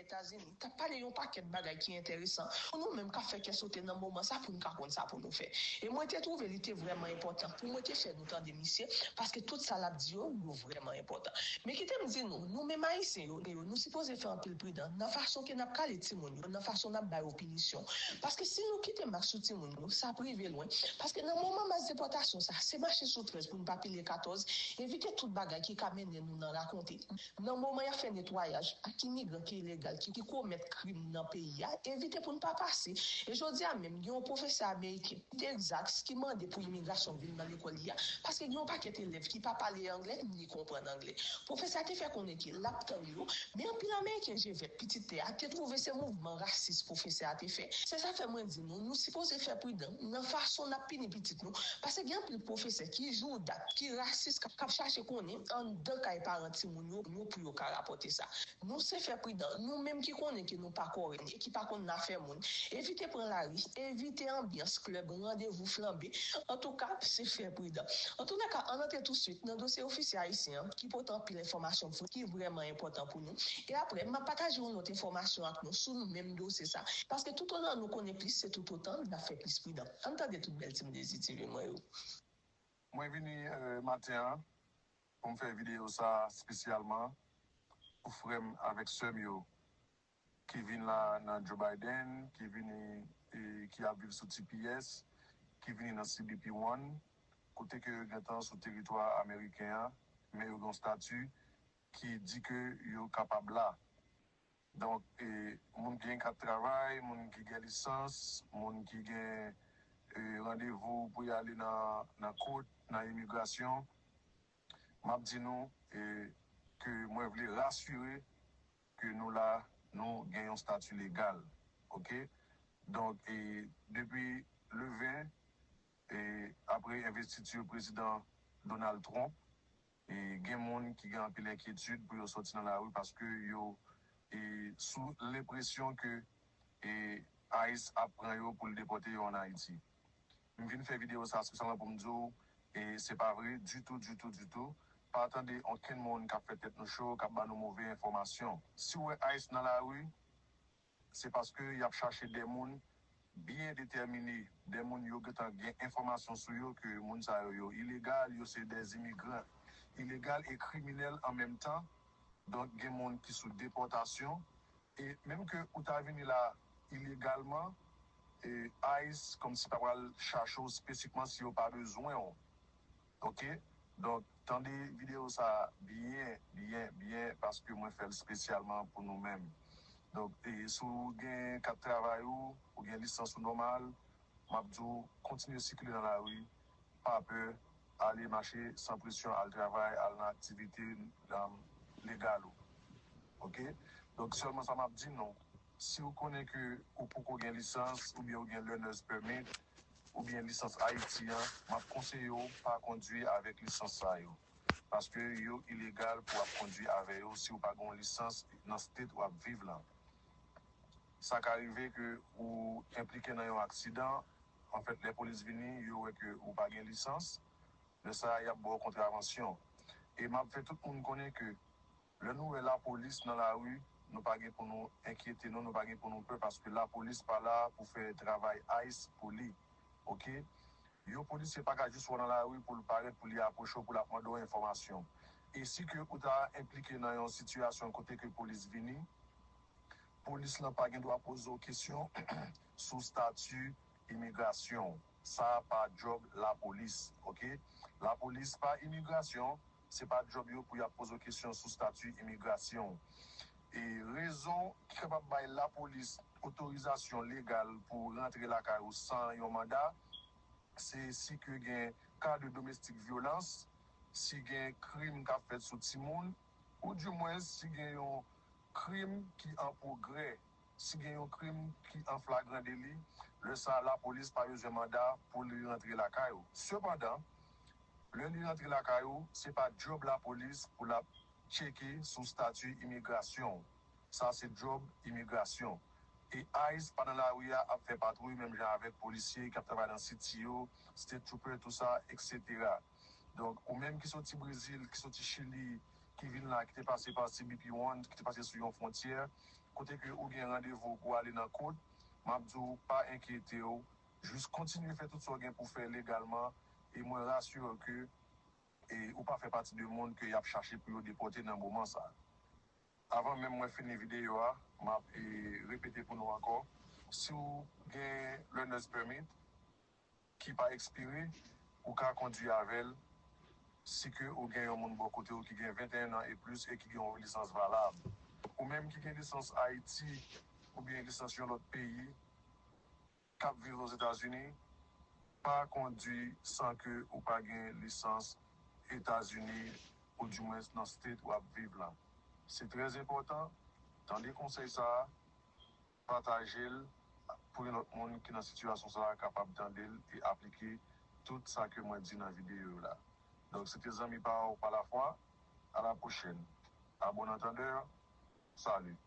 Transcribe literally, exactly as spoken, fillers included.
Etazini, t ap pale yon pakèt bagay ki enteresan pou nou menm k ap fè kè sote nan moman sa pou n ka konn sa pou nou fè. E mwen te twouve li te vrèman enpòtan pou mwen te fè nou tande misye, paske tout sa l ap di yo, yo vrèman enpòtan. Men kite m di nou, nou menm Ayisyen yo, yo, nou sipoze fè anpil pridan nan fason ke n ap kale timoun yo, nan fason n ap ba yo pinisyon. Paske si nou kite mak sou timoun yo, sa ap rive lwen. Paske nan moman mas depòtasyon sa, se mache sou trèz pou n pa pile katòz, evite tout bagay ki ka mennen nou nan rakonte. Nan moman y ap fè netwayaj ak imigran ki ilegal, ki, ki komèt krim nan peyi a, evite pou n pa pase. E jodi a menm, gen yon pwofesè ameriken, Texas, ki mande pou imigrasyon vin nan lekòl li a, paske gen yon pakèt elèv ki pa pale anglè, ni konprann anglè. Pwofesè a te fè konnen ke l ap tann yo, men anpil Ameriken je vèt pitit tè a te twouve se mouvman rasis pwofesè a te fè. Se sa fè mwen di nou, nou sipoze fè pridan nan fason n ap pini pitit nou, paske gen anpil pwofesè ki jou dat, ki rasis, k ap, k ap chache konnen anndan kay paran timoun yo, yo pou yo ka rapòte sa. Nou se fè pridan, nou menm ki konnen ke nou pa kòrèk e ki pa konn afè moun, evite pran lari, evite anbyans klèb, randevou flanbe. Antouka, se fè pridan. Antouka, ann antre touswit nan dosye ofisye ayisyen an, ki pote anpil enfòmasyon ki vrèman enpòtan pou nou. E apre, m ap pataje yon lòt enfòmasyon ak nou sou menm dosye sa. Paske toutotan nou konnen plis, se toutotan n ap fè plis pridan. Ann tande tout bèl timoun Dezi T V mwen yo. Mwen vini euh, maten an pou m fè videyo sa espesyalman pou frè m avèk sè m yo ki vin la nan Joe Biden, ki vini e ki ap viv sou T P S, ki vini nan C B P One, kote ke yo gentan sou teritwa ameriken an, men yo gen yon stati ki di ke yo kapab la. Donk, e, moun ki gen kat travay, moun ki gen lisans, moun ki gen e, randevou pou y ale nan, nan kot, nan imigrasyon, m ap di nou e, ke mwen vle rasire ke nou la, nou gen yon stati legal. Oke? Donk, e, depi le ven, e, apre envestiti prezidan Donald Trump, e, gen moun ki gen anpil enkyetid pou yo sòti nan lari paske yo e, sou lenpresyon ke e, ICE ap pran yo pou l depòte yo ann Ayiti. M vin fè videyo sa espesyalman pou m di w e, se pa vre ditou, ditou, ditou. Pa tande okenn moun k ap fè tèt nou cho, k ap ba nou move enfòmasyon. Si w wè ICE nan lari, se paske y ap chache de moun byen detèmine, de moun yo gentan gen enfòmasyon sou yo ke moun sa yo, yo ilegal, yo se de imigran ilegal e kriminèl an menm tan. Donk, gen moun ki sou depòtasyon. E menm ke ou ta vini la ilegalman, e ICE kòmsi pa pral chache w espesikman si yo pa bezwen w. Oke? Donk, tande videyo sa byen, byen, byen, paske mwen fè l espesyalman pou nou menm. Donk, e, si w gen kat travay ou, ou gen lisans ou nòmal, m ap di w kontinye sikile nan lari, pa pè, ale mache san presyon, al travay, al nan aktivite um, legal ou. Oke? Donk, sèlman sa m ap di nou, si w konnen ke ou poko gen lisans oubyen ou gen learner's permit, oubyen lisans Ayiti an, m ap konseye w pa kondwi avèk lisans sa yo. Paske yo ilegal pou w ap kondwi avè yo si w pa gen yon lisans nan state w ap viv lan. Sa ka rive ke ou enplike nan yon aksidan, anfèt, lè polis vini, yo wè ke ou pa gen lisans, lè sa a, y ap ba w kontravansyon. E m ap fè tout moun konnen ke lè nou wè lapolis nan lari, nou pa gen pou nou enkyete nou, nou pa gen pou nou pè, paske lapolis pa la pou fè travay ICE pou li. Oke? Yon polisye pa ka jis wè w nan lari pou l parèt, pou li apwoche w, pou l ap mande w enfòmasyon. E si ke ou ta enplike nan yon sitiyasyon kote ke polis vini, polis lan pa gen dwa poze w kesyon sou stati imigrasyon w. Sa a pa djòb lapolis, oke? Lapolis pa imigrasyon, se pa djòb yo pou y ap poze w kesyon sou stati imigrasyon w. E rezon ki kapab bay lapolis otorizasyon legal pou rantre lakay ou san yon manda, se si ke gen ka de domestik vyolans, si gen krim k ap fèt sou timoun, oudimwens si gen yon krim ki an pwogrè, si gen yon krim ki an flagran deli, lè sa a lapolis pa bezwen manda pou li rantre lakay ou. Sepandan, lè li rantre lakay ou, se pa djòb lapolis pou l ap tcheke sou stati imigrasyon w. Sa se djòb imigrasyon. E ICE pa nan lari a ap fè patwouy menm jan avèk polisye k ap travay nan siti yo, state trooper, tou sa, etsetera. Donk, ou menm ki soti Brezil, ki soti Chili, ki vin la, ki te pase pa C B P One, ki te pase sou yon fwontyè, kote ke ou gen randevou pou ale nan kot, m ap di w pa enkyete w, jis kontinye fè tout sa w gen pou fè legalman, e mwen rasire w ke e ou pa fè pati de moun ke y ap chache pou yo depòte nan moman sa. Avan menm mwen fini videyo a, m ap e, repete pou nou ankò, si w gen learner's permit ki pa ekspire, ou ka kondwi avè l si ke ou gen yon moun bò kote w ki gen venteyen an e plis e ki gen yon lisans valab. Ou menm ki gen lisans Ayiti oubyen lisans yon lòt peyi k ap viv Ozetazini, pa kondwi san ke ou pa gen lisans Etazini oudimwens nan state w ap viv la. Se trè enpòtan, tande konsèy sa a, pataje l pou yon lòt moun ki nan sitiyasyon sa a kapab tande l e aplike tout sa ke mwen di nan videyo yo la. Donk, se te zanmi pa w pa lafwa. A la pwochèn. A bon antandè, salut.